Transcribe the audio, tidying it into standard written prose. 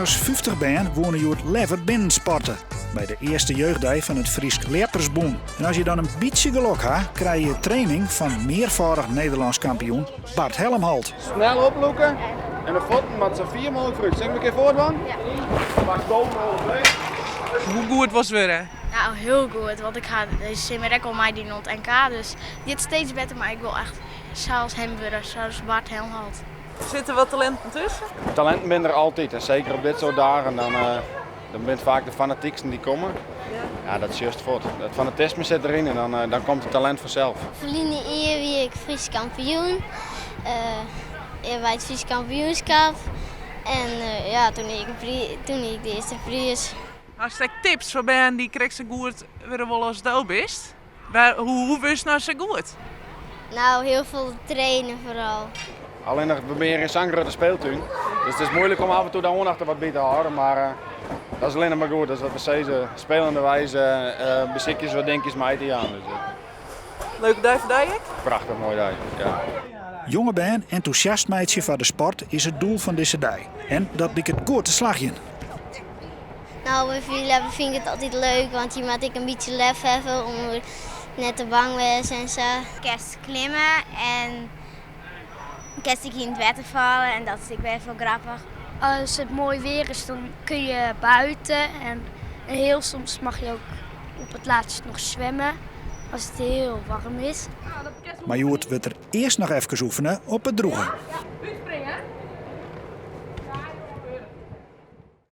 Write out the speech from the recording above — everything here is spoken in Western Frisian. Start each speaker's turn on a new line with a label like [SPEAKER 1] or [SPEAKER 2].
[SPEAKER 1] Mear as 50 bern woene hjoed leaver binnen sporte. By de earste jeugddei fan it Frysk Ljeppersbûn. En as je dan in bytsje gelok ha, krije je training fan mearfâldich Nederlânsk kampioen Bart Helmholt.
[SPEAKER 2] Snel oplûke en de fuotten moatte sa fier mooglik foarút. Sil ik in kear foardwaan?
[SPEAKER 3] Ja.
[SPEAKER 2] Pak boven alle
[SPEAKER 4] Hoe goed wolst wurde?
[SPEAKER 3] Nou, hiel goed, want ik ha dizze simmer ek al meidien oan it NK, dus it giet steeds better, mar ik wol echt sa as him wurde, sa as Bart Helmholt.
[SPEAKER 4] Sitte der wat talinten tusken?
[SPEAKER 2] Talinten binne der altyd en seker op dit soart dagen dan, dan binne it faak de fanatyksten dy't komme. Ja, dat sjochst fuort. Dat fanatisme sit deryn en dan, dan komt it talint fansels.
[SPEAKER 5] Ferline jier wie ik Frysk kampioen by it Frysk kampioenskip. En ja, toen hie ik, toen hie ik de earste priis.
[SPEAKER 4] Hast ek tips foar bern dy't krekt sa goed wurde wolle as do bist? Wêr, hoe, hoe wurdst no sa goed?
[SPEAKER 5] Nou, hiel folle traine foaral.
[SPEAKER 2] Allinnich we binne hjir yn sa'n grutte speeltún. Dus it is muoilik om af en toe de oandacht der wat by te hâlden. Mar uh, dat is allinnich mar goed. Dat is wat we sizze. Spelenderwijs uh, besykje se wat dinkjes mei te jaan. Dus, uh,
[SPEAKER 4] Leuke dei foar dy ek?
[SPEAKER 2] Prachtich moaie dei, ja.
[SPEAKER 1] Jonge bern entûsjast meitsje foar de sport is it doel fan dizze dei. En dat liket goed te slagjen.
[SPEAKER 5] Nou, by fierljeppen fyn ik it altyd leuk, want je moatte ek in bytsje lef hawwe om net te bang wêze en sa.
[SPEAKER 6] Kinst klimme en kinst ek yn it wetter falle en dat is ek wer wol grappich.
[SPEAKER 7] As it moai weer is, dan kun je buiten en hiel soms mag je ook op it laatst noch swimme as it hiel waarm is.
[SPEAKER 1] Mar hjoed wurdt der earst noch efkes oefene op it drûge.